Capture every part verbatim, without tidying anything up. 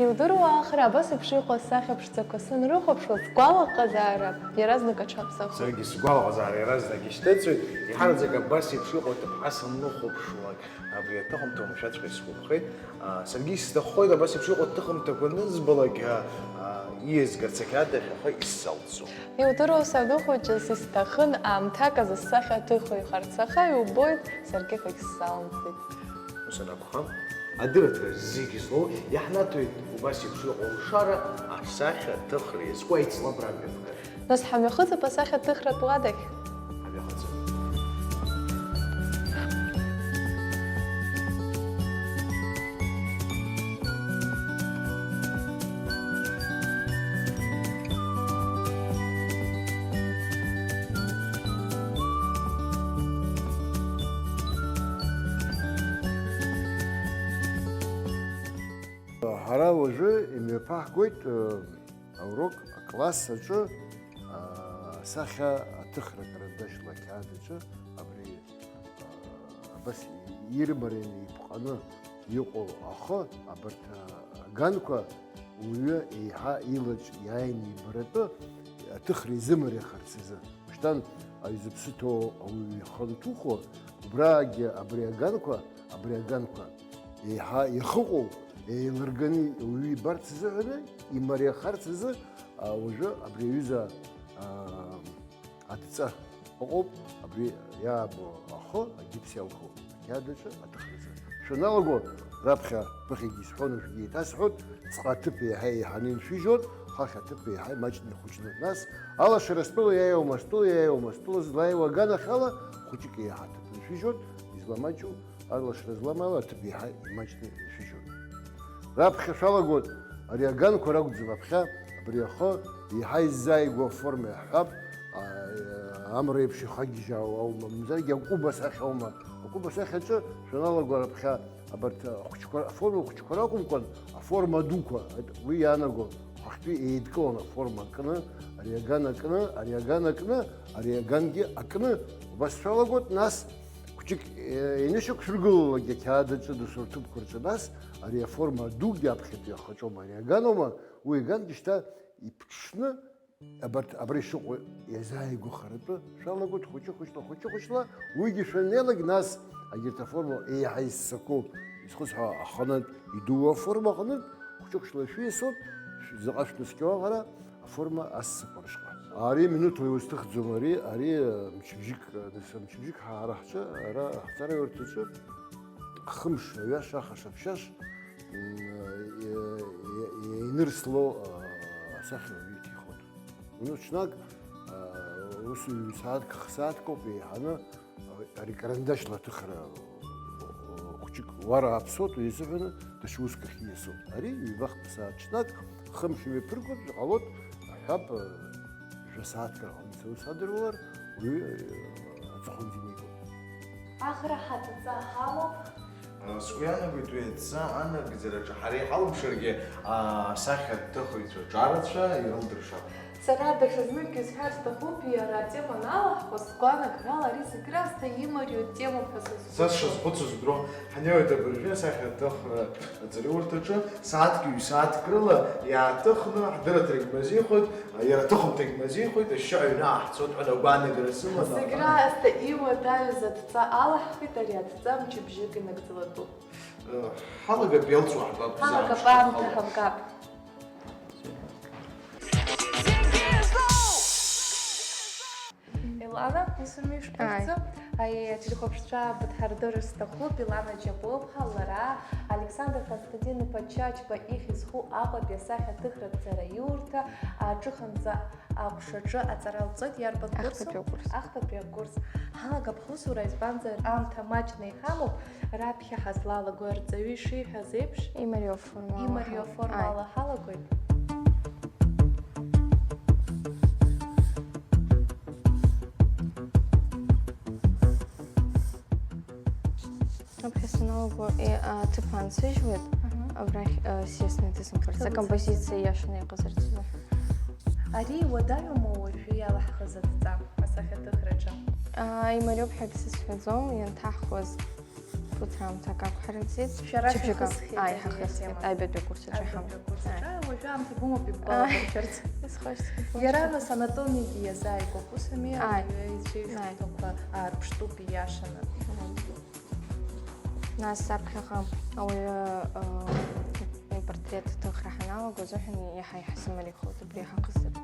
Иудыруа, Ахра, абас еиԥш иҟоу асахьа ԥшӡақәа санрыхәаԥшуа, сгәалаҟазаара иаразнак аҽаԥсахуеит. Саргьы сгәалаҟазаара иаразнак ишьҭыҵуеит, иҳараӡак абас еиԥш иҟоу аҭыԥҳа санлыхәаԥшлак, абри аҭыхымҭа уамашәаҵәҟьа исгәаԥхеит. А, саргьы исҭаххоит абас еиԥш иҟоу аҭыхымҭақәа анызбалак, а, а, ииазгарц ақьаад ахьахы исзалҵӡом. Иудыруа, сабду хәыҷы, сисҭахын аамҭак азы сахьа аҭыхҩы харцаха, иубоит, саргьы акагь сзалымҵит. Ус анакәха, адырраҭара зегьы злоу иаҳнаҭоит убас еиԥш иҟоу алшара асахьа аҭыхра иазку аицлабра амҩаԥгара. Нас ҳамҩахыҵып асахьа аҭыхратә уадахь. Ҳамҩахыҵып. Ҳара уажәы имҩаԥаҳгоит, э, аурок, акласс аҿы, а, асахьа аҭыхра карандашьла ақьаад аҿы абри, а, абас ирмараны иԥҟаны иҟоу ахы, абарҭ аганқәа уаҩы еиҳа илаҿ иааины ибаратәы аҭыхра изымариахарц азы. Шьҭан, аҩ зыԥсы ҭоу ауаҩы ихы анҭухуа, убраагьы абри аганқәа, абри аганқәа еиҳа иахыҟоу, еилырганы ауаҩы ибарц азыҳәаны, имариахарц азы, а, уажәы абри аҩыза, а, адҵа ыҟоуп, абри иаабо ахы, агипс иалху ақьаад аҿы аҭыхразы. Шәаналаго, раԥхьа ԥыхьагьы исҳәон, уажәгьы еиҭасҳәоит, ҵҟа аҭыԥ еиҳа еиҳаны иншәыжьуан, хыхь аҭыԥ еиҳа имаҷны ихәыҷны. Нас алашара стәыла иааиуама, стәыла иааиуама, стәыла злааиуа аганахьала хәыҷык еиҳа аҭыԥ иншәыжьуан, изламаҷу, алашара злам ала аҭыԥ еиҳа имаҷны иншәыжьуан. Раԥхьа шәалагоит, ари аганқәа ракәӡам, аԥхьа абри ахы еиҳа иззааигәоу аформа иаҳҳәап, а, амра еиԥш ихагьежьаау аума, мамзаргьы акәыба сахьа аума, акәыба сахьаҿы шәаналаго раԥхьа абарҭ ахәыҷқәа, аформа хәыҷқәа ракәымкәан, аформа дуқәа, уи иаанаго, хәахьтәи еидкыланы аформа кны, ари аган акны, ари аган акны, ари агангьы акны, убас шәалагоит, нас хәыҷык, е, инышьақәшәыргылалак ақьаад аҿы дасу рҭыԥқәа рҿы, нас ари аформа дугьы аԥхьатәи ахаҿома, ари аганоума, уи агангьы шьҭа иԥҽны, абарҭ абра ишыҟоу иазааигәахаратәы шәалагоит хәыҷы-хәыҷла, хәыҷы-хәыҷла, уигьы шәаннеилак, нас агьырҭ аформа еиҳа иссақәоу, изхысҳәаау аханатә идуу аформа аҟнытә, хәыҷы-хәыҷла шәиасуеит, шә-, заҟа шәнаскьоу аҟара аформа ассақәа рышҟа. Ари минуҭла иузҭыхӡом, ари, ари, э, мчыбжьык, э, нас мчыбжьык ҳа-, ара ҳҿы, ара ҳҵараҩырҭаҿы, хымш, аҩаш, ахаш, аԥшьаш, м, э, э, э, инырсло, э, асахьа уаҩы иҭихуан. Уи ҽнак, а, ус ҩ-сааҭк, х-сааҭк ауп еиҳаны, а, ари карандашьла аҭыхра, а, хәыҷык уара аԥсуа, уи изыҳәаны даҽа уск ахь ииасуеит. Ари ҩбахԥа сааҭ ҽнак, хымш имҩаԥыргоит, иҟалоит, ҳҳәап, а, жәа-сааҭк рҟынӡа ус адыруалар, уи, а, аҵыхәанӡа инеигоит. Ахра ҳадҵа ҳамоуп. Сгәы иаанагоит уи адҵа анагӡараҿы ҳара иҳалымшаргьы, асахьаҭыхыҩцәа ҿарацәа ирылдыршап ҳәа. Сара даҽазныкгьы сҳәар сҭахуп, иара атема аналаҳхуа, сгәаанагарала ари зегь раасҭа имариоу темоуп ҳәа сазхәыцуан. Са сшазхәыцыз дро, ҳнеиуеит абыржәы асахьаҭыхра аҵараиурҭаҿы, сааҭк, ҩ-сааҭк рыла иааҭыхны, ҳдырраҭарагь мазеихоит, иара аҭыхымҭагь мазеихоит, ашьшьыҳәа аҩны ааҳцоит ҳәа агәаанагара сыман. Зегь раасҭа иуадаҩыз адҵа алаҳхит, ари адҵа мчыбжьык инагӡалатәуп. Ҳалагап, иалҵуа ҳбап. Ҳалагап, аамҭа ҳамгап. Елана, ус ишԥаҟаҳҵо? Ааи. Аи, ателехәаԥшцәа быдҳардырыр сҭахуп, Елана Џьапуа-ԥҳа, лара, Александр Константин-иԥа Чачба ихьӡ зху Аҟәатәи асахьаҭыхратә ҵараиурҭа аҿыханӡа аҟәшаҿы аҵара лҵоит, иарбан курсу? Ахԥатәи акурс. Ахԥатәи акурс. Ҳалагап ҳусура, избанзар, аамҭа маҷны иҳамоуп, раԥхьа ҳазлалаго арҵаҩы ишиҳәаз еиԥш, имариоу формала. Имариоу формала. Ааи. Ҳалагоит. Аԥхьа саналаго, е, аҭыԥ аансыжьуеит, аҳа, абрахь, э, сиасны дысымхырц, акомпозициа иашаны иҟазарц азы. Ари иуадаҩума уажәы иалаҳхыз адҵа асахьаҭыхраҿы? Аа, имариоуп ҳәагьы сызҳәаӡом, ианҭаҳхуаз. Ус ҳамҭак ақәҳарӡит. Шәара шәыбжьы га-, шәахысхьеит ааи, ари ҳахысхьеит. Атема. Аҩбатәи акурс аҿы аҳамоуп. Аҩбатәи акурс аҿы. Ааи. Уажәы аамҭа бымоуп иббалақәыршәарц. Ааи. Исхашҭит. Иара, нас, анатомиагьы иазааигәоуп, ус ами? Ааи. Ауаҩы ицәеижәхақәа аарԥштәуп ииашаны. Ааи. Нас аԥхьаҟа ауаҩы, э, ипортрет аҭыхра ҳаналаго азыҳәан иаҳа-иаҳа исымариахоит убри ҳахысыр.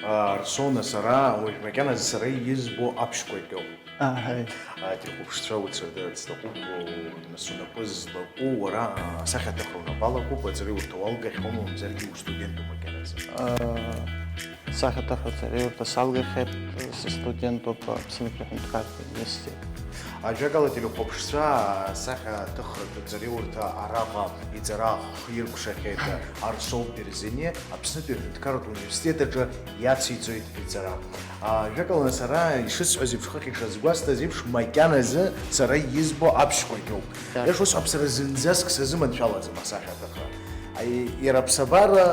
Арсона, сара уажә макьаназы сара избо аԥшьқәагьоуп. Аҳаи. Ателехәаԥшцәа уцәырдырц сҭахуп, нас унапы злаку уара асахьаҭыхра унапы алакуп, аҵараиурҭа уалгахьоума, мамзаргьы устудентуп макьаназы? Асахьаҭыхра аҵараиурҭа салгахьеит, сыстудентуп Аԥснытәи аҳәынҭқарратә университет. Ажәакала, ателехәаԥшцәа асахьаҭыхратә аҵараиурҭа араҟа иҵара ахы иркәшахьеит Арсоу Берзениа Аԥснытәи аҳәынҭқарратә университет аҿы иациҵоит иҵара. Ажәакала, сара ишысҳәаз еиԥш, хыхь ишазгәасҭаз еиԥш, макьаназы сара избо аԥшьқәагьоуп. Так. Иашоу сҳәап, сара зынӡаск сазыманшәалаӡам асахьаҭыхра. Аи, иара аԥсабарала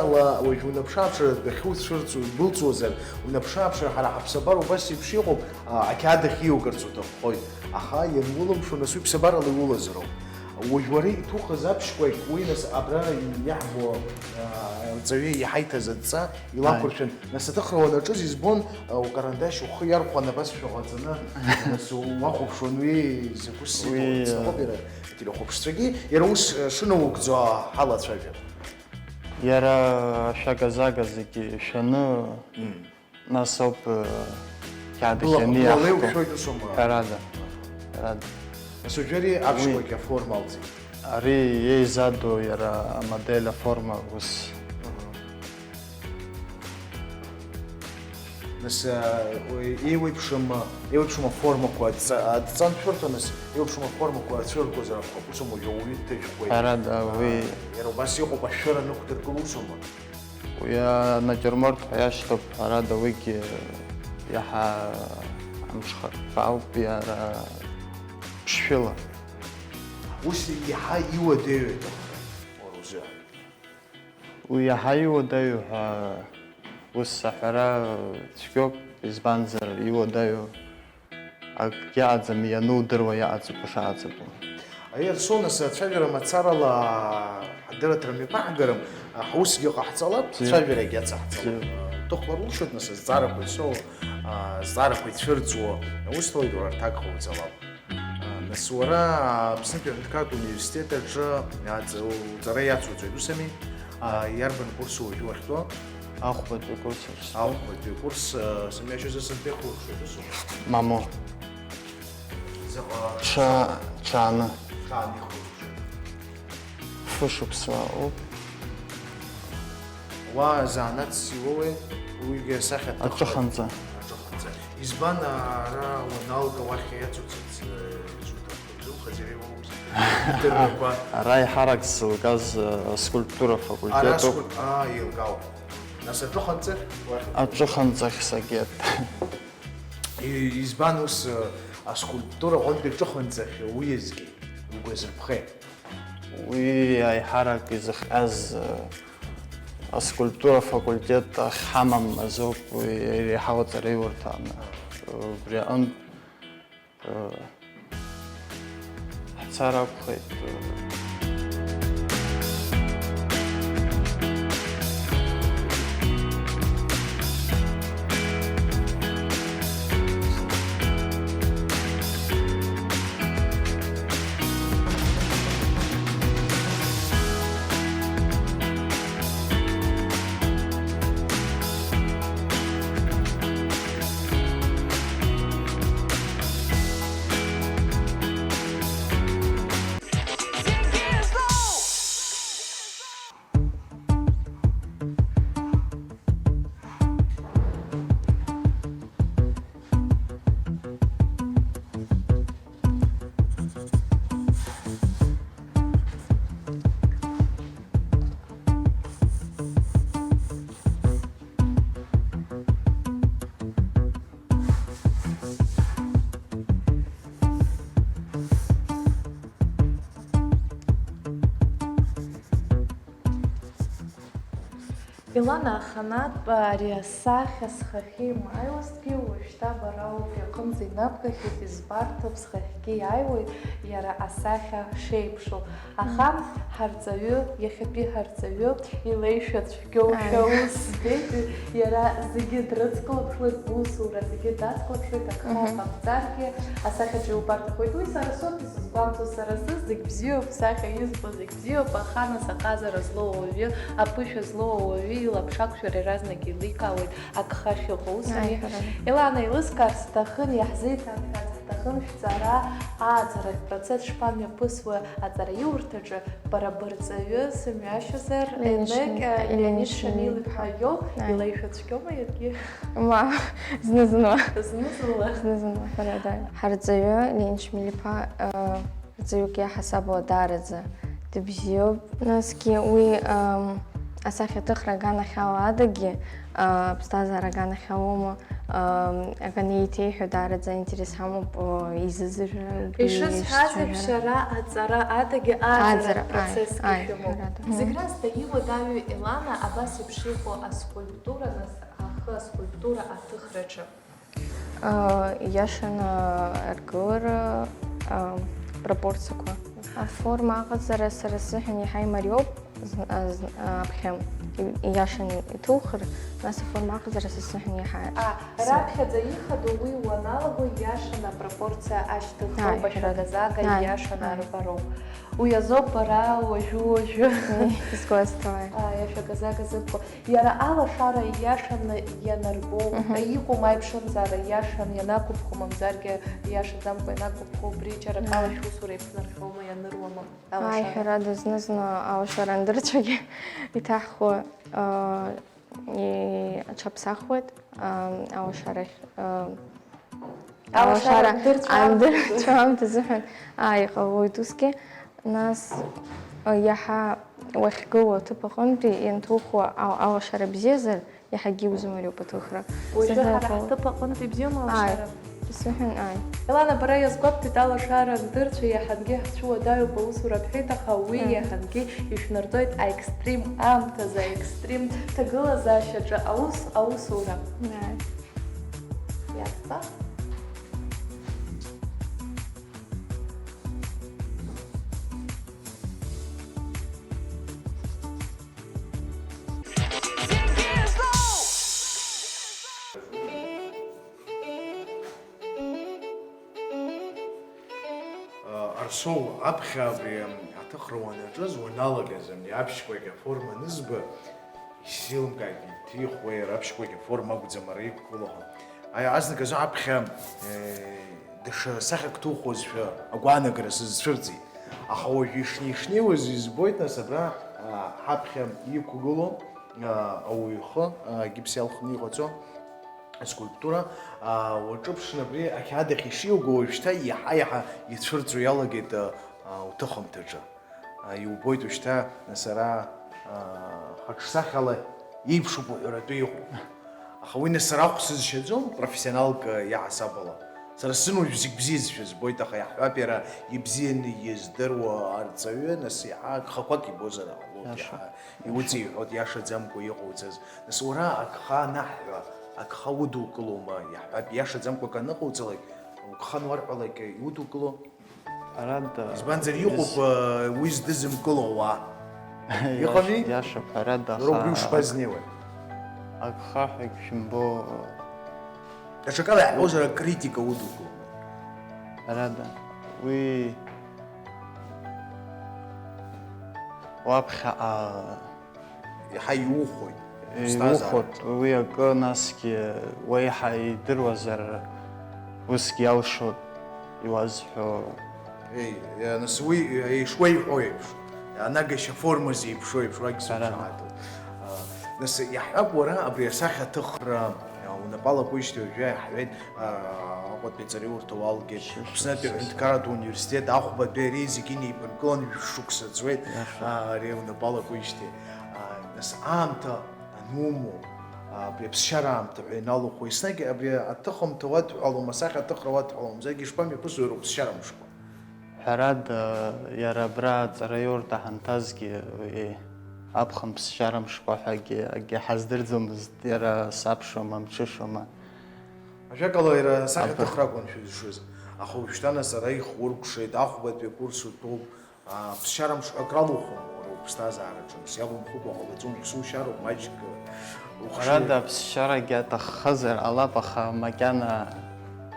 уажә унаԥшы-ааԥшра адәахьы уцәырҵ-, удәылҵуазар, унаԥшы-ааԥшра ҳара ҳаԥсабара убас еиԥш иҟоуп, а, ақьаад ахь иугарц уҭаххоит. Аха ианулымшо, нас уи ԥсабарала иулазароуп. Уажә уара иҭухыз аԥшьқәагь, уи нас абра иаҳбо, а, арҵаҩы иҳаиҭаз адҵа илақәыршәан. Ааи. Нас аҭыхра уанаҿыз избон, а, укарандашь ухы иархәан абас шәаҟаҵаны, нас уахәаԥшуан, уи закәу ссиру, уи, сҭахуп иара ателехәаԥшцәагьы, иара ус, а, шынаугӡо ҳалацәажәап. Иара ашәага-зага зегьы шәаны, Мм. Нас ауп, э, қьаад Была-, ахьаны была иаҳҭо. Еиқәшәоит усума? Ҳәарада. Ҳәарада. Нас уажәы ари аԥшьқәагь аформа алҵит. Ари еизадоу иара амодель аформа ус. Аҳа. Нас, э, уи еиуеиԥшым, еиуеиԥшым аформақәа адҵа-, адҵа аншәырҭо, нас еиуеиԥшым аформақәа ацәыргозар акәхап, усума, уажәы ауаҩы дҭыжьхуеит. Ҳәарада, уи. Иара убас иҟоуп, ашәыра нықәдыргыло усума? Уи анатиурморт ҳәа иашьҭоуп, ҳәарада, уигьы иаҳа амҽхак ауп, иара ԥшшәыла. Ус иаҳа иуадаҩу иҭаххеит уара узыҳәан? Уи иаҳа иуадаҩу ҳәа ус аҳәара цәгьоуп, избанзар, иуадаҩу акгьы аӡам, ианудыруа иаҟаҵатәу шаҟаҵатәу. Аиарсо, нас, ацәажәара мацарала ҳдырраҭара мҩаԥаҳгарым, ҳусгьы ҟаҳҵалап, бзиа, ҳцәажәарагьы ацаҳҵалап. Бзиа. Дыҟалар улшоит, нас, азҵаарақәа исоу, а, азҵаарақәа ицәырҵуа, усҭоит, уара арҭак ҟауҵалап. А, нас, уара Аԥснытәи аҳәынҭқарратә университет аҿы аҵ-, уҵара иацуҵоит, ус ами? А, иарбан курсу уажәы уахьтәоу? Ахәбатәи акурс аҿы. Ахәбатәи акурс, э, сымҩашьозар, сынтәа ихәлырхшоит, усума? Мамоу. Заҟа? Ҽа-, ҽааны. Ҽааны ихәлырхшоит. Фышықәса ауп. Уа занааҭс иуоуеи? Уигьы асахьа аҭыхра. Аҿыханҵа. Аҿыханҵа. Избан ара уаналга уахь иацуцарц, э, изуҭаху? Изухаӡарыуоу? Идыррақәа. Ара еиҳарак сзылгаз, э, аскульптура факультетуп. Ара аскульп-, аа, еилкаауп. Нас аҿыханҵа уахь? Аҿыханҵахь сагеит. И-, избан ус, э, аскульптура аҟынтәи аҿыханҵахь уиазгьы угәазырԥхеит? Уи аиҳарак изыхҟьаз, э, аскульптура факультет ахьҳамам азоуп, уи иреиҳау аҵараиурҭа аны. Убри аҟынтә Ҳцар акәхеит. Елана Аханатә, ари асахьа схахьы имааиуазҭгьы, уажәшьҭа бара убри аҟынӡа инабгахьеит, избарҭоуп, схахьгьы иааиуеит иара асахьа шеиԥшу. Аха ҳарҵаҩы, иахьатәи ҳарҵаҩы илеишәа цәгьоушәа Ааи. ус збеит, иара зегьы дрыцклаԥшуеит, усура зегьы дацклаԥшуеит, агха Мгм. ҟамҵаргьы асахьаҿы иубарҭахоит. Уи сара соуп изызгәамҵуа, сара сзы зегь бзиоуп, сахьа избо зегь бзиоуп, аха нас аҟазара злоу ауаҩы, аԥышәа злоу ауаҩы илаԥш ақәшәара иаразнак еиликаауеит агха ахьыҟоу. Ус ами? Аиҳәарада. Елана, еилыскаар сҭахын, иаҳзеиҭаҳәҳәарц ҳҭахын шәҵара ааӡаратә процесс шԥамҩаԥысуеи аҵараиурҭаҿы, бара бырҵаҩы сымҩашьозар, Ленин Енек, Шамил, э, Ленин Ленин Шамил Шамил иԥа иԥа. иоуп, Аи. илеишәа цәгьоума иаргьы? Ма, зны-зынла. Зны-зынла. Зны-зынла, ҳәарада. Ҳарҵаҩы Ленин Шамил иԥа, э, Рҵаҩык иаҳасабала даараӡа дыбзиоуп. Насгьы уи, ам, асахьаҭыхра аганахьала адагьы, а, аԥсҭазаара аганахьалоума, ам, аганеиҭеиҳәо даараӡа аинтерес амоуп, о, изызыжәра, убри Ишысҳәаз еиԥш, ишцәажәара. Шәара аҵара адагьы ааӡара Ааӡара, ааи, процессгьы ааи, шәымоуп. Ҳәарада. Зегь Мгм. раасҭа иуадаҩу Елана абас еиԥш иҟоу аскульптура, нас ахы аскульптура аҭыхраҿы. Иашаны аргылара, а, пропорциақәа. Аформа аҟаҵара сара сзыҳәан иаҳа имариоуп, з-, а, з-, а, аԥхьа. И-, иашаны иҭухыр, нас аформа аҟаҵара са сзыҳәан иаҳа А, са- раԥхьаӡа ихадоу уи уаналаго, иашаны апропорциа ашьҭыхроуп, Ааи, ашәага-зага ааи, иашаны ааи. арбароуп. Уи азоуп бара уажәы-уажәы. Исгәасҭоит. Ааи, ашәага-зага зыбго. Иара алашара ииашаны ианарбо, Мгм. иҟоума аиԥшымзаара ииашаны ианақәыԥхо, мамзаргьы ииашаӡамкәа ианақәыԥхо, убри џьара акала Ааи. шәусура еиԥнарҟьома, ианыруама Ааи, алашара? Ҳәарада, зны-зны алашара андырцәагьы иҭаҳхуа, аа, и-, аҽаԥсахуеит, аа, алашарахь, аа, Алашара алашара андырцәамҭазы. андырцәамҭазыҳәан, ааи, иҟалоит усгьы. Нас, а, иаҳа уахьгылоу аҭыԥ аҟынтәи ианҭухуа ал-, алашара бзиазар, иаҳагьы иузымариоуп аҭыхра. Уажәы Сызлаҟоу- ҳара ҳҭыԥ аҟынтә ибзиоума Ааи, алашара? Исыҳәан, ааи. Елана, бара иазгәабҭеит, алашара андырцәа иаҳангьы ҳцәуадаҩуп аусура бҳәеит, аха уи Мм. иаҳангьы ишәнартәоит аекстрим аамҭазы, аекстрим ҭагылазаашьаҿы аус, аусура. Ааи. Иаҵәа. Арсоу, аԥхьа абри аҭыхра уанаҿыз, уаналагаз, абни аԥшьбагь аформа анызба, исзеилымкааит, иҭихуеи, ара аԥшьбагь аформа акәӡам ара иқәгылоу ҳәа. Аи, азнык азы аԥхьа, э, даҽа сахьак ҭухуазшәа агәаанагара сызцәырҵит. Аха уажә ишнеи-шнеиуаз избоит, нас, абра, а, ҳаԥхьа иқәгылоу, а, ауаҩы ихы, а, гипс иалхны иҟаҵо аскульптура, а, уаҿыԥшны абри ақьаад ахь ишиуго, уажәшьҭа иаҳа-иаҳа ицәырҵуа иалагеит, а, а, уҭыхымҭаҿы. А, иубоит уажәшьҭа, нас, ара, а, хаҿсахьала иеиԥшуп уҳәаратәы иҟоуп. Аха уи, нас, сара ахә сызшьаӡом, профессионалк, а, иаҳасабала. Сара сзын уажә зегь бзиазшәа збоит, аха иаҳҳәап, иара ибзианы издыруа арҵаҩы, нас, иаҳа агхақәак ибозар ҟалоит, Иаша. иаҳа иуҵеиҳәоит, иашаӡамкәа иҟауҵаз. Нас, уара агха анаҳҳәа, агха удукылома, иаҳҳәап, иашаӡамкәа акы аныҟауҵалак, угха ануарҳәалак, иудукыло? Ҳәарада, Избанзар, иҟоуп, из- э, уи здызымкыло ауаа. Иаша-, Иҟами? Иашоуп, ҳәарада, Уара убри аха ушԥазнеиуеи? Агхаҳәагь шәымбо. Даҽакала иаҳҳәозар, акритика удукылома? Ҳәарада, уи уаԥхьаҟа Иаҳа иухоит, иԥсҭазаара. Иухоит уи акы, насгьы уеиҳа идыруазар, усгьы иалшоит иуазҳәо. Еи, нас уи, еи, ишуеиҳәо еиԥш, анагашьа форма зеиԥшроу еиԥш, уагь Ҳәарада. сықәшаҳаҭуп. А, нас иаҳҳәап, уара абри асахьаҭыхра, а, унапала уқәижьҭеи уажәы иаҳҳәеит, а, Аҟәатәи аҵараиурҭа уалгеит, Шьыжь, Аԥснытәи шьыжь. аҳәынҭқарратә университет, ахәбатәи ари зегьы неиԥынкыланы шәышықәса ҵуеит, Иаша. а, ари унапала уқәижьҭеи. А, нас аамҭа анумоу, а, абри аԥсшьара аамҭа ҳәа иналухо, еснагь абри аҭыхымҭа уадҳәалом, асахьаҭыхра уадҳәалом, зегь ишԥамҩаԥысуеи уара уԥсшьара мшқәа? Ҳәарада, иара абра аҵараиурҭа ҳанҭазгьы, уи Аԥхын ԥсшьара мшқәа ҳәагьы акгьы ҳаздырӡомызт, иара сабшоума, мҽышоума. Ажәакала, иара асахьаҭыхра акәын шәызшыз, аха уажәшьҭа нас ара ихуркәшеит, ахәбатәи акурс утәоуп, аа, ԥсшьара мшқәак ралухуан уара уԥсҭазаараҿы, нас иалумхыкәа ҟалаӡом, усушьароуп, маҷк ухшыҩ. Ҳәарада, аԥсшьарагьы аҭаххазар ҟалап, аха макьана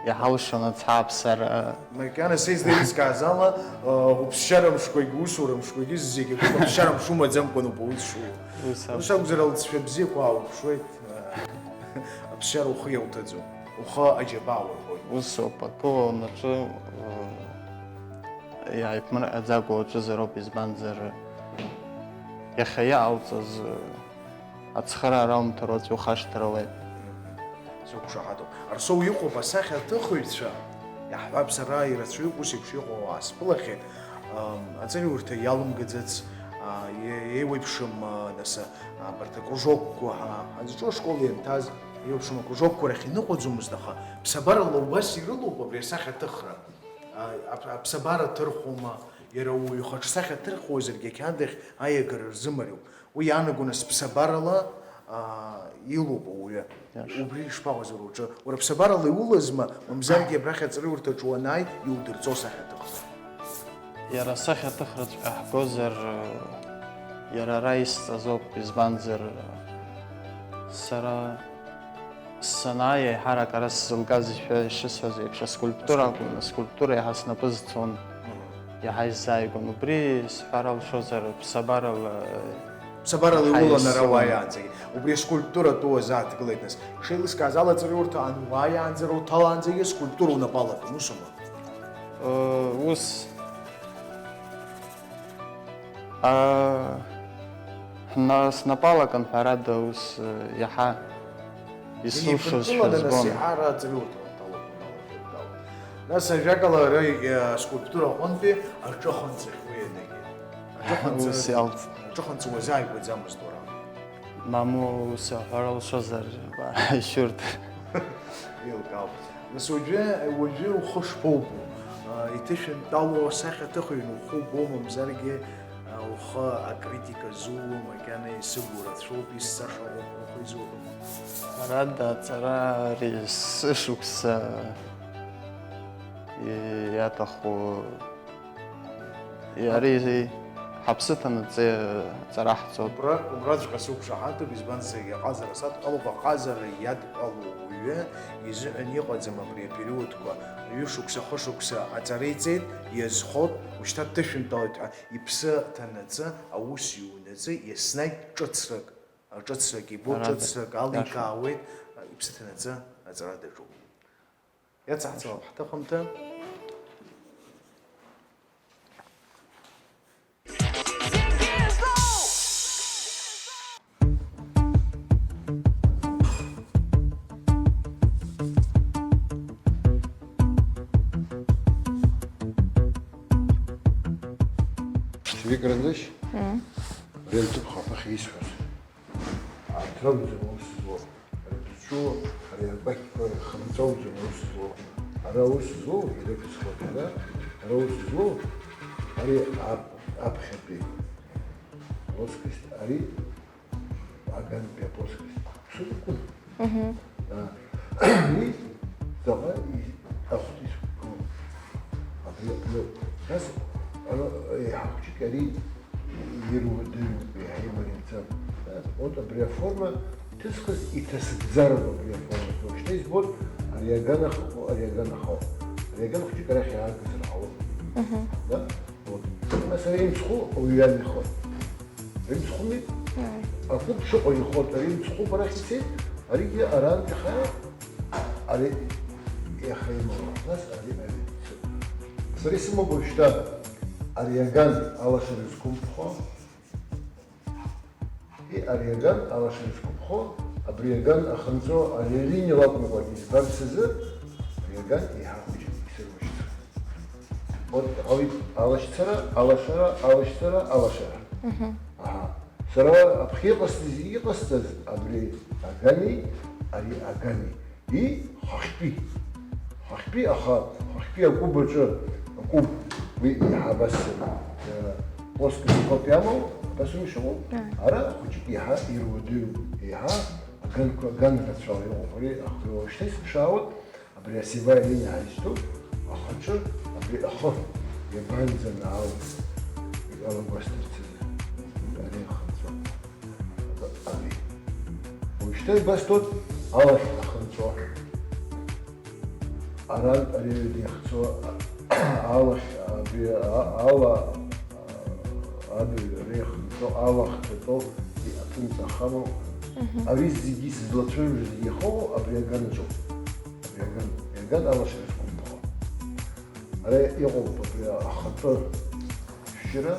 иҳалшон ацҳа аԥсара. Макьана са излеилыскааз ала, уԥсшьара мшқәагь, усура мшқәагь зегьы акоуп, аԥсшьара мш умаӡамкәан убауеит шуа. Ус акәзар, алҵшәа бзиақәа аауԥшуеит, аԥсшьара ухы иауҭаӡом, ухы аџьабаа уарбоит. Усоуп, акы унаҿы, иааиԥмырҟьаӡакәа уаҿызароуп, избанзар, иахьа иҟауҵаз, ацхыраара умҭар уаҵәы ухашҭыр ауеит. Сықәшаҳаҭуп. Арсоу иҟоуп асахьаҭыхыҩцәа, иаҳҳәап, сара ирацәаҩуп ус еиԥш иҟоу аасԥылахьеит, ам, аҵараиурҭа иалымгаӡац, а, е-, еиуеиԥшым, а, нас, а, абарҭ акружокқәа, ҳа, ҳазҿу ашкол ианҭаз, еиуеиԥшым акружокқәа рахь иныҟәаӡомызт, аха ԥсабарала убас ирылоуп абри асахьаҭыхра. А, аԥ-, аԥсабара ҭырхуама, иара уаҩы ихаҿсахьа ҭырхуазаргьы ақьаад ахь аиагара рзымариоуп. Уи иаанаго нас ԥсабарала, аа, илоуп ауаҩы. Иаша. Убри ишԥаҟаз уара уҿы? Уара ԥсабарала иулазма, мамзаргьы абрахь аҵараиурҭаҿы уанааи, иудырҵо асахьаҭыхра? Иара асахьаҭыхраҵәҟьа ҳгозар, иара ара исҵазоуп, избанзар, сара санааи, еиҳарак ара сзылгаз, ишәа-, ишысҳәаз еиԥш, аскульптура акәын, аскульптура иаҳа снапы зцон. Мгм. Иаҳа исзааигәан. Убри сҳәар алшозар, ԥсабарала, ԥсабарала иаҳа иулан ара исылан. Уааиаанӡагьы. Убри аскульптура атәы уазааҭгылеит, нас. Ишеилыскааз ала, аҵараиурҭа ан-, уааиаанӡа, уҭалаанӡагьы аскульптура унапы алакын, усума? Ыы, ус. Аа, ҳна-, снапы алакын, ҳәарада, ус, ыы, иаҳа исылшозшәа избон. Инеиԥынкыланы, нас, еиҳа ара аҵараиурҭа уҭалақәа уналашәыргалон. Нас, ажәакала, ара, э, аскульптура аҟынтәи аҿыханҵахь уи ианагеит. Аҿыханҵа-, ус иалҵ-, аҿыханҵа уазааигәаӡамызт уара. Мамоу, ус аҳәара лшозар, шьурҭ. Еилкаауп. Нас уажәы, уажәы ухы шԥоубо? А, иҭышәынтәалоу асахьаҭыхҩы ухы убо, мамзаргьы, а, ухы акритика зууа, макьана исыгу рацәоуп, исҵаша ыҟоуп, ухы изуҳәом? Ҳәарада, аҵара ари сышықәса иаҭаху Ари ҳаԥсы ҭанаҵы аҵара ҳҵоит. Убра, убраҵәҟьа сықәшаҳаҭуп, избанзар, аҟазара садҳәалоуп, аҟазара иадҳәалоу уаҩы изыҳәан иҟаӡам абри апериодқәа. Ҩышықәса, хышықәса аҵара иҵеит, иазхоит, ушьҭа дҭышәынтәалоит ҳәа, иԥсы ҭанаҵы, аус иунаҵы, еснагь ҿыцрак, ҿыцрак ибо, ара ҿыцрак аликаауеит, иаша. Иԥсы ҭанаҵы аҵара даҿуп. Иацаҳҵалап ҳҭыхымҭа. Викрандыш? Мм. Рентуп хапах исҳәаз. Арҭ ракәӡам аус злоу. Ари дызҿу, ари арбақьқәа рхынҵәа ауӡом аус злоу. Ара аус злоу, ирықәӡхоит ара, ара аус злоу, ари ап-, аԥхьатәи аплоскость, ари агантәи аплоскость. Ԥсык ракәын. Мгм. А, и заҟа и-, ахәҭа изықәгылоу. Абри, абри, нас, ара, еиҳа хәҷык ари ируадаҩуп, еиҳа имариаӡам. А, вот абри аформа ҭысхыз иҭасыгӡароуп абри аформа. Уажәшьҭа избоит, ари аганахаҟоу, ари аганахаау. Ари аган хәҷык арахь иаагазар ҟалоит. Мгм. Да? Вот. Нас ари имцхәы ауаҩы иамихуан. Имцхәми? Мм. Акәыԥ шыҟоу ихоит, ари имцхәуп арахь ицеит, аригьы арантәи хара, ари иаха имоуа, нас ари, ари ицоит. Сара исымоуп уажәшьҭа ари аган алашара зқәымхо, и, ари аган алашара зқәымхо, абри аган ахынҵәо, ари алиниа лакәымкәа, избан сзы, ари аган еиҳа хәыҷын, исырмышьҭ. Вот, ҟалеит алашьцара, алашара, алашьцара, алашара. Мгм. Аҳа. Сара аԥхьа иҟасҵаз, иҟасҵаз абри агани, ари агани. И хахьтәи. Хахьтәи, аха хахьтәи акәыб аҿы, акәыб, уи еиҳа абас, э, плоскость иҟоуп иамоу, Абас умшьоу? Ааи. Ара хәыҷык еиҳа ируадаҩуп, еиҳа аганқәа, аган рацәала иҟоуп. Ари ахҩа уажәшьҭа исыԥшаауеит, абри асиба ианиаҳа изҭо ахаҿы, абри ахы иабанӡанаало, иҟалагәасҭарц азы. Ари ахынҵәа. Ари. Уажәшьҭа ибасҭоит алахь ахынҵәа. Арантә ари аҩада иахьцо алахь, абри а-, ала, а, абаҩ ари иахьынҵо, алахь ҭатәоу, аԥынҵа ахамоу, Мгм. ари зегьы сызлацәажәо зегьы иахоу абри аганаҿоуп. Абри аган, аган алашара зқәымҭәо. Ара иҟоуп абри ахатәы шәшьыра.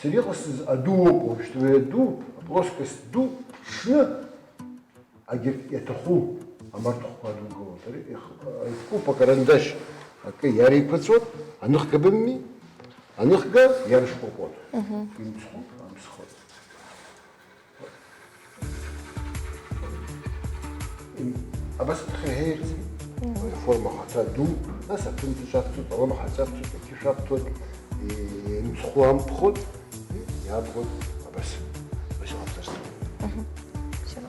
Сара иҟасҵаз адууоуп уажәшьҭа, уи аду, аплоскость ду шны, агьырҭ иаҭаху амарҭхәқәа адукылоит. Ари ихкуп акарандашь, акы иареиқәаҵәоит, аныхга бымми, аныхга иарышкәакәоит. Мгм. Имцхәуп, амцхәуп. Абас аҭахы иаҳа ирӡит. Мгм. Аформа ахаҭа ду, нас аԥынҵа ҿабҵоит, алымҳа ҿабҵоит, ақьышә абҭоит, и-, имцхәы амԥхоит, и-, иабхоит, абас. Абас иҟабҵарц. Мгм. Все.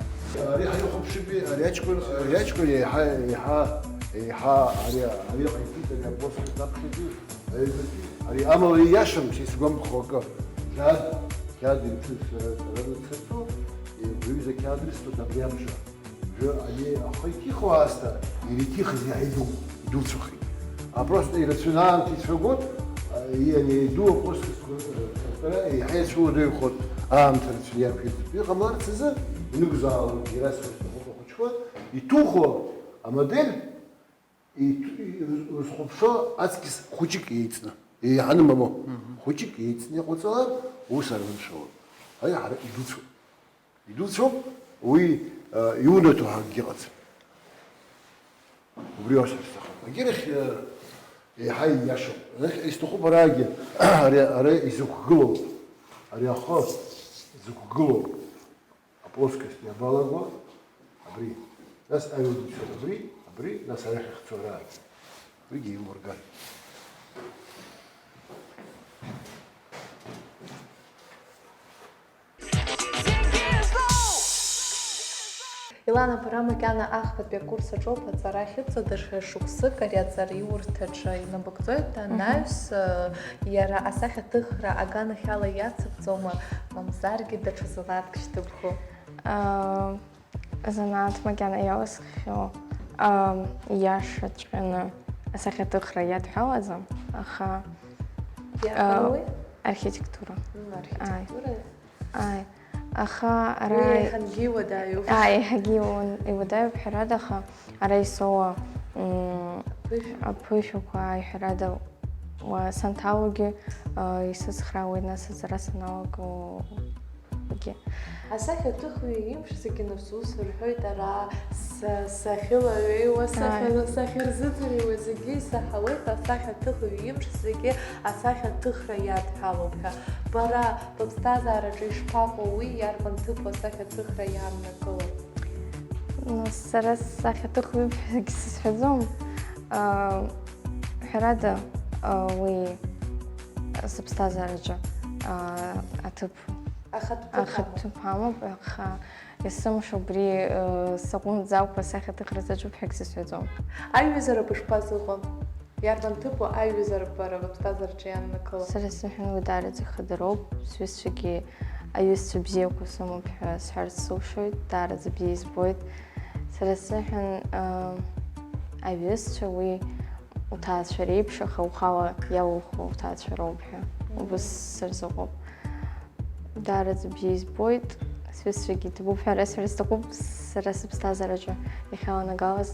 Ари ҳаихәаԥшыби, ари аҷкәын, ари аҷкәын еиҳа, еиҳа, еиҳа, ари, ари ҟаиҵеит, ари апост даԥхьаӡеит, аҩбатәи, ари амала ииашам, са исгәамԥхо акы. Қьаад, қьаад ирҭысра, рыццо, иҩыза қьаад рысҭоит абри амш. Ани ахы иҭихуа аасҭа, ирҭихыз иаҳа иду-, идуцәахеит. А просто ирацәаны аамҭа ицәагоит, а, и-, ани иду апостольская, э, еиҳа ицәуадаҩхоит, аамҭа рацәаны иақәиҵоит. Иҟамларц азы инықәзаалоит, ирасҳәоит ахәыҷқәа, иҭухуа амодель, иҭ-, и-, узхәаԥшуа аҵкыс хәыҷык еиҵны, еиҳаны мамоу, Мгм. хәыҷык еиҵны иҟауҵалар, ус арманшәалоит. Аиаҳара идуцәоуп. Идуцәоуп, уи, э, иунаҭо ҳәа акгьы ыҟаӡам. Убри уасҳәар сҭахын. Агьырахь, э, еиҳа ииашоуп. Арахь исҭахуп араагьы, ари, ара изықәгылоу, ари ахы зықәгылоу аплоскость иабалаго, абри. Нас аҩадуцәа абри, абри, нас арахь ахьцо араагьы. Уигьы еилургар. Илана, бара макьана ахԥатәи акурс аҿоуп аҵара ахьыҵо, даҽа шықәсык ари аҵараиурҭаҿы инабыкәӡоит, Мгм. анаҩс, э, иара асахьаҭыхра аганахьала иацыбҵома, мамзаргьы даҽа занааҭк шьҭыбху? Аа, Занааҭ макьана иаласххьоу, ам, ииашаҵәҟьаны асахьаҭыхра иадҳәалаӡам, аха, Иаҳәауеи? а, архитектура. М, архитектура. Ааи. Аха ара Уи еиҳангьы иуадаҩуп. Ааи, еиҳагьы иуан-, иуадаҩуп, ҳәарада, аха ара исоуа, м, Аԥышәа. аԥышәақәа, ааи, ҳәарада, уа санҭалогьы, а, исыцхраауеит, нас аҵара саналаго. Егьи. Асахьаҭыхҩы имш зегьы наԥсус рҳәоит, ара са-, сахьылаҩеиуа, сахьа-, Ааи. сахьырзыӡырҩуа зегьы исаҳауеит, асахьаҭыхҩы имш зегьы асахьаҭыхра иадҳәалоуп ҳәа. Бара, быԥсҭазаараҿы ишԥаҟоу уи, иарбан ҭыԥу асахьаҭыхра иааннакыло? Ну, сара сахьаҭыхҩы ҳәагьы сызҳәаӡом. Аа, ҳәарада, аа, уи сыԥсҭазаараҿы, аа, аҭыԥ Ахатә ҭыԥ Ахатә амоуп. ҭыԥ амоуп, аха есымша убри, э, саҟәымҵӡакәа сахьаҭыхра саҿуп ҳәагь сызҳәаӡом. Аиҩызара бышԥазыҟоу? Иарбан ҭыԥу аиҩызара бара быԥсҭазаараҿы иааннакыло? Сара сзыҳәан уи даараӡа хыдароуп. Сҩызцәагьы аҩызцәа бзиақәа сымоуп ҳәа сҳәарц сылшоит, даараӡа бзиа избоит. Сара сзыҳәан, э, аҩызцәа уи уҭаацәа реиԥш, аха ухала иалухо уҭаацәа роуп ҳәа. Мгм. Убыс сырзыҟоуп. Даараӡа бзиа избоит, сҩызцәагьы иҭабуп ҳәа расҳәар сҭахуп, сара сыԥсҭазаараҿы иахьаланагалаз,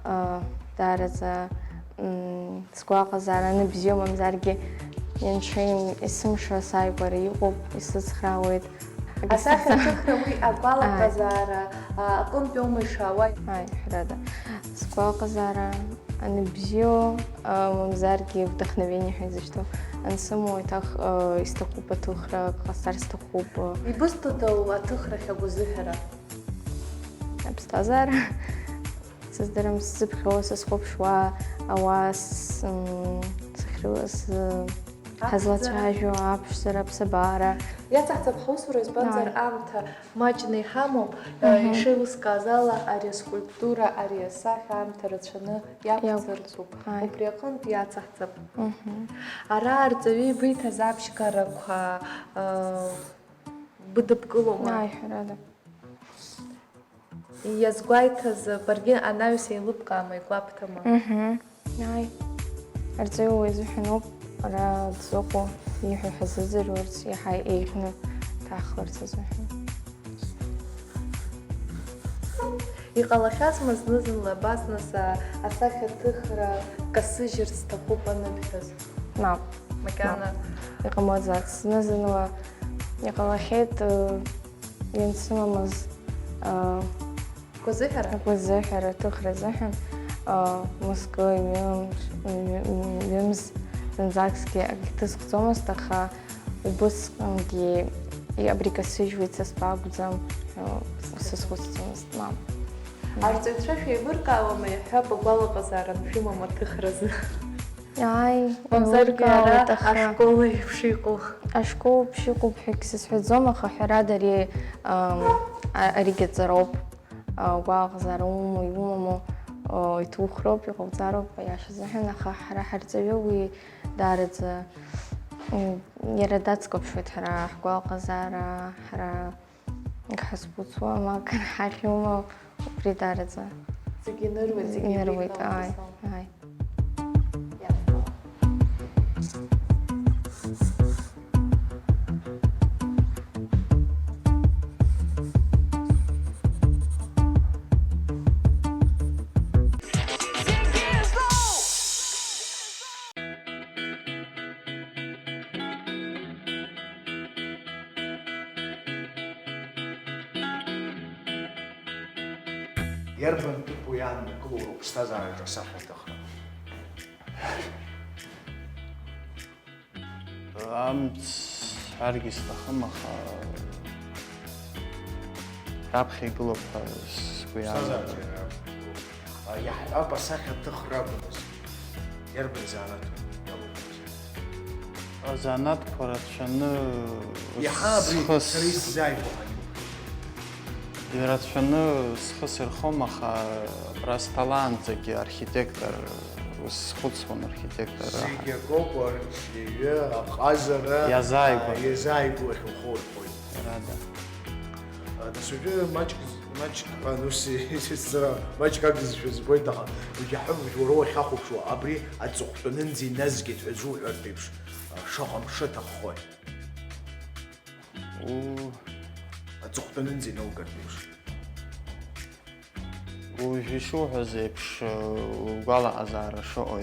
аа, даараӡа, м, сгәаҟазаара аныбзиоу, мамзаргьы инҽеим, есымша сааигәара иҟоуп, исыцхраауеит. Асахьаҭыхра уи агәалаҟазаара, Ааи. а, аҟынтәи аума ишаауа? Ааи, ҳәарада. Сгәаҟазаара аныбзиоу, а, мамзаргьы вдохновение ҳәа изышьҭоу ансымоу, еиҭах, а, исҭахуп аҭыхра, ҟасҵар сҭахуп, а. Ибызҭода аҭыхрахь агәазыҳәара? Аԥсҭазаара. Сыздырам, сзыԥхьо, сызхәаԥшуа, ауаа с-, м, сахь-, рыла зы-, ҳазлацәажәо аԥшӡара, аԥсабара. Иацаҳҵап ҳусура, избанзар, Ааи. Аамҭа маҷны иҳамоуп, Мгм. Ишеилыскааз ала, ари аскульптура, ари асахьа аамҭа рацәаны иақәҵартәуп. Иақәҵартәуп, ааи. Убри аҟынтә иацаҳҵап. Мгм. Ара арҵаҩы ибиҭаз аԥшьгарақәа, э, быдыбкылома? Ааи, ҳәарада. Иазгәеиҭаз баргьы анаҩс еилыбкаама, игәабҭама? Мгм. Ааи. Арҵаҩы уи азыҳәан ауп ара дзыҟоу, ииҳәо ҳазыӡырҩуарц, иаҳа еиӷьны дҭахларц азыҳәан. Иҟалахьазма зны-зынла абас нас, а, асахьаҭыхра касыжьырц сҭахуп аныбҳәаз? Мап. Макьана. Мап. Иҟамлаӡац. Зны-зынла иҟалахьеит, ы, иансымамыз, ы, Гәазыҳәара? Гәазыҳәара, ҭыхра азыҳәан, ы, мызкы, ҩымш-, ҩы-, ҩымз зынӡакгьы акгьы ҭызхӡомызт, аха убысҟангьы и-, абри касыжьуеит, са стәы акәӡам, ы, сазхәыцӡомызт, мап. Арҵаҩцәа шәеилыркаауама, иаҳҳәап, агәалаҟазаара аншәымам аҭыхразы? Ааи, мамзаргьы ара еилыркаауеит, аха ашкол еиԥш иҟоу. Ашкол еиԥш иҟоуп ҳәагьы сызҳәаӡом, аха ҳәарада ари, ам, а-, аригьы аҵароуп. А, угәалаҟазаара умоу, иумаму, а, иҭухроуп, иҟауҵароуп, аиаша азыҳәан, аха ҳара ҳарҵаҩы уи даараӡа, м, иара дацкаԥшуеит ҳара ҳгәалаҟазаара, ҳара Ак ҳазхәыцуа, ма акыр ҳахьума, убри даараӡа. Зегь иныруеит, зегь иныруеит, еибиҭалоит, ааи, ааи. Иарбан ҭыԥу иааннакылоу рыԥсҭазаараҿы асахьаҭыхра? Амц ҳәаргьы сҭахым, аха раԥхьа игылоуп ҳәа сгәы иаанагоит. Ԥсҭазаараҿы иара акәым. Иаҳҳәап, асахьаҭыхра акәмызт. Иарбан занааҭу иалоуп? Азанааҭқәа рацәаны. Иаҳа абри схы с-, сара исзааигәахеит. Ирацәаны схы сырхом, аха абра сҭалаанӡагьы архитектор, схәыцуан архитектор. Зегь акоуп, арҽеиҩы, аҟазара, иазааигәа, а, иазааигәахьоу хырхәоит. Ҳәарада. А, нас уажәы маҷк, маҷк, а, ну, си-, си-, сара маҷк агызшәа збоит, аха уажәы ҳәа уара уахьахәаԥшуа, абри аҵыхәтәанынӡа иназгеит ҳәа зуҳәартә еиԥш, а, шаҟа мшы аҭаххои? У- Аҵыхәтәанынӡа инаугартә еиԥш. Уажә ишуҳәаз еиԥш, угәалаҟазаара шыҟоу.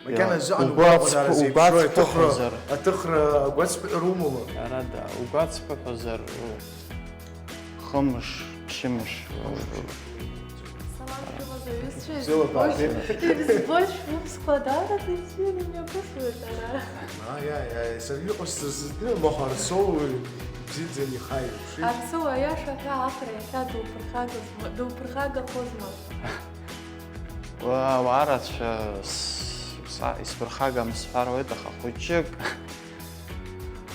Макьана зыҟан угәаҵԥ-, угәалаҟазаара зеиԥшроу угәаҵԥыҳәозар. Аҭыхра, аҭыхра агәаҵԥыҳәа румоума? Ҳәарада, угәаҵԥыҳәозар, хымш, ԥшьымш. Салам шәымаз, аҩызцәа, Сыла избоит, бааԥс. Избоит шәусқәа, даараӡа ибзианы имҩаԥысуеит ара. Аи, аи, аи, саргьы иҟасҵаз здырам, аха Арсоу ибзиаӡаны ихаирԥшит. Арсоу, аиаша ҳәа, ахра иахьа дуԥырхагазма, дуԥырхагахозма? Уа-, уаа рацәа с-, са-, исԥырхагам сҳәар ауеит, аха хәыҷык,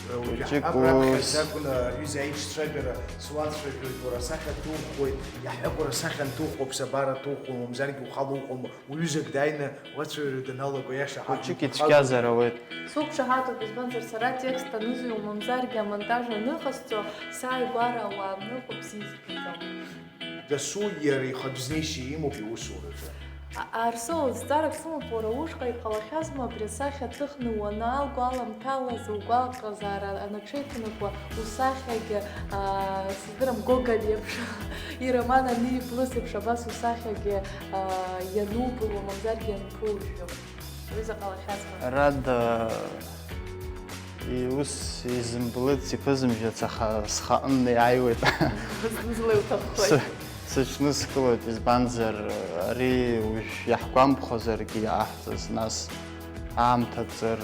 уажәы хәыҷык ҳаб раԥхьаӡа ус акәны, аҩыза аиҿцәажәара суацәажәоит, уара асахьа ҭухуеит, иаҳҳәап, уара асахьа анҭухуа, аԥсабара ҭухуа, мамзаргьы ухала уҟоума, уҩызак дааины уацәажәара даналага, аиаша ҳа-, хәыҷык ҳаб- ицәгьазар ауеит. Суқәшаҳаҭуп, избанзар, сара атекст анызҩуа, мамзаргьы амонтаж аныҟасҵо, сааигәара ауаа аныҟоу бзиа избаӡом. Дасу иара ихатә знеишьа имоуп иусураҿы. А-, Арсоу, зҵаарак сымоуп, уара ушҟа иҟалахьазма абри асахьа ҭыхны уанаалго аламҭалазы угәалаҟазаара анаҽеиҭанакуа усахьагьы, аа, сыздырам, Гоголь иеиԥш, ироман аниблыз еиԥш абас усахьагьы, аа, ианубылуа, мамзаргьы ианԥужәо? Уи заҟа лахьазма? Рада, и-, ус изымблыц, иԥызымжәац, аха схаҟны иааиуеит. Зны-зынла иуҭаххоит. Сы-, сыҽныскылоит, избанзар, ари уажә иаҳгәамԥхозаргьы иааҳҵаз, нас аамҭа ҵыр,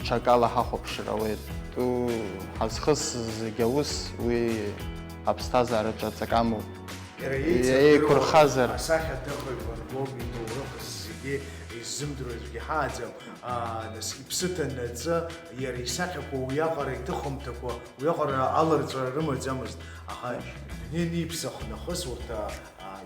ҽакала ҳахәаԥшыр ауеит. Ту ҳазхысыз зегь аус, уи аԥсҭазаараҿы аҵакы амоуп. Иара еиҵырхыроуп, еиқәырхазар. Асахьаҭыхҩы Ван Гог иҭоурых зегьы Иззымдыруа аӡәгьы ҳааӡам, аа, нас, иԥсы ҭанаҵы, иара исахьақәа уиаҟара иҭыхымҭакәа, уиаҟара аларҵәара рымаӡамызт, аха дунеи аниԥсах нахыс урҭ, аа,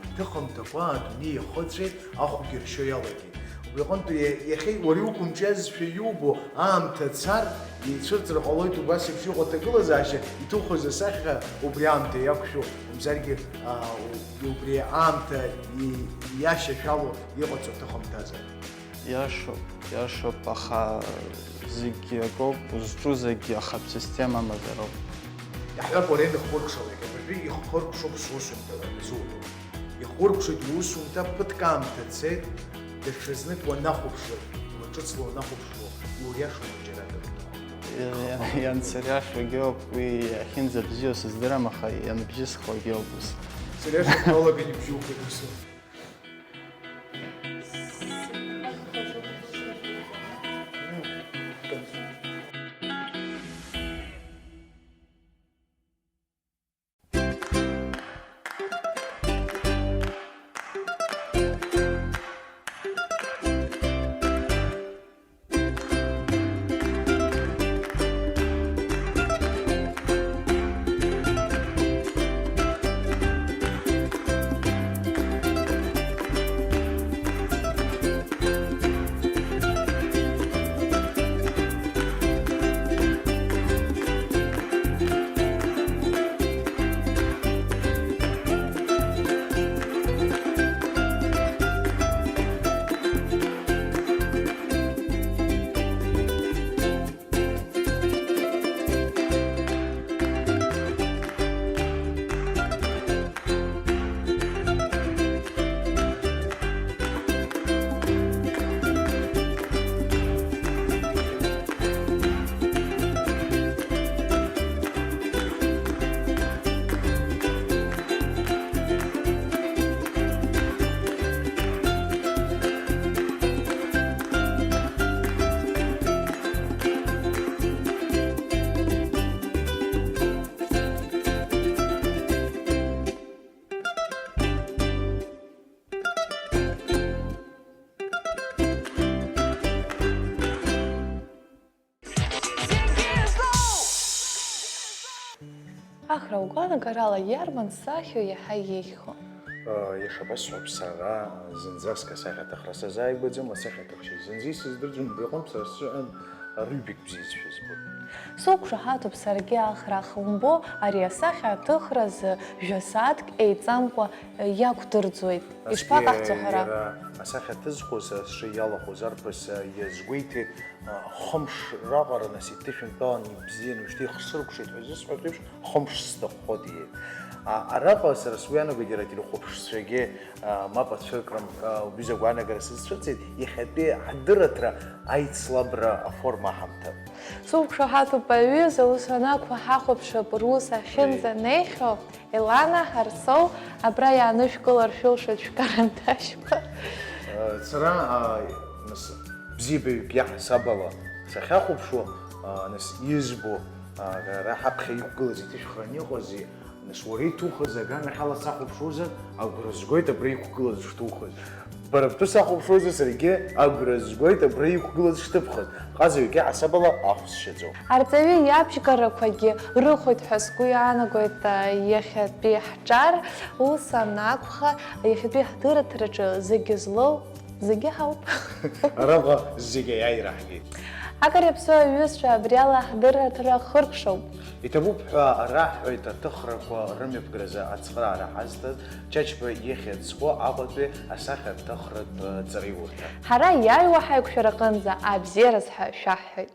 иҭыхымҭакәа адунеи иахыҵәеит, ахәгьы ршьо иалагеит. Убри аҟынтә иа-, иахьа уара иуқәымҿиазшәа иубо аамҭа цар, еицәырҵыр ҟалоит убас еиԥш иҟоу аҭагылазаашьа, иҭухыз асахьа убри аамҭа иақәшәо, мамзаргьы, аа, убри аамҭа и-, иашьашәало иҟаҵо аҭыхымҭазар. Иашоуп, иашоуп, аха зегьы акоуп, узҿу зегьы ахатә система амазароуп. Иаҳҳәап, уара иныхкәыркшалак, абыржәы ихкәыркшоуп сусумҭа, зуҳәо. Ихкәыркшоит уусумҭа, ԥыҭк аамҭа цеит, даҽазнык уанахәаԥшлак, уаҿыцла уанахәаԥшло, иуриашоума џьара акы? Иа-, иа-, иансыриашогьы ауп, уи ахьынӡабзиоу сыздырам, аха ианбжьысхуагьы ауп ус. Сыриашоуп, ҳалаган ибжьухеит усу. Ахра угәаанагарала иарбан сахьоу иаҳа еиӷьхо? Иашабасҳәап, сара зынӡаск асахьаҭыхра сазааигәаӡам, асахьаҭыхшьа зынӡа исыздырӡом, убри аҟынтә сара сзыҳәан рыҩбагь бзиазшәа збоит. Суқәшаҳаҭуп саргьы, Ахра, аха умбо, ари асахьа аҭыхразы жәа-сааҭк еиҵамкәа иақәдырӡуеит. Насгьы ишԥаҟаҳҵо ҳара? Иара асахьа ҭызхуа сара сҿы иалахәыз арԥыс иазгәеиҭеит, хымш раҟара, нас, иҭышәынтәалан ибзиан, уажәшьҭа ихсыркәшеит ҳәа зысҳәартә еиԥш, хымш сҭаххо диеит. А, араҟа сара сгәы иаанагоит, иара ателехәаԥшцәагьы, а, мап ацәыркрам, а, убри изы агәаанагара сызцәырҵит, иахьатәи ҳдырраҭара аицлабра аформа аҳамҭа. Суқәшаҳаҭуп, аҩыза, ус анакәха, ҳахәаԥшып рус ахьынӡанеихьоу. Елана, Арсоу, абра иаанышәкылар шәылшоит шәкарандашьқәа. Сара, а, нас, бзиабаҩык иаҳасаб ала сахьахәаԥшуа, а, нас, избо, а, ара ҳаԥхьа иқәгылаз иҭышәхран иҟази, нас, уара иҭухыз аганахьала сахәаԥшуазар, агәра згоит абра иқәгылаз шҭухыз. Бара бтәы сахәаԥшуазар, саргьы агәра згоит абра иқәгылаз шҭыбхыз. Ҟазаҩык иаҳасаб ала ахә сшьаӡом. Арҵаҩы иабжьгарақәагьы рыхоит ҳәа сгәы иаанагоит, а, иахьатәи ҳҿар. Ус анакәха, иахьатәи ҳдырраҭараҿы зегьы злоу зегьы ҳауп. Араҟа зегьы аиааира ҳгеит. Агыриаԥсоу аҩызцәа, абриала ҳдырраҭара хыркәшоуп. Иҭабуп ҳәа раҳҳәоит аҭыхрақәа рымҩаԥгаразы ацхыраара ҳазҭаз Чачба ихьӡ зху Аҟәатәи асахьаҭыхратә ҵараиурҭа. Ҳара иааиуа ҳаиқәшәараҟынӡа абзиараз ҳәа шәаҳҳәоит.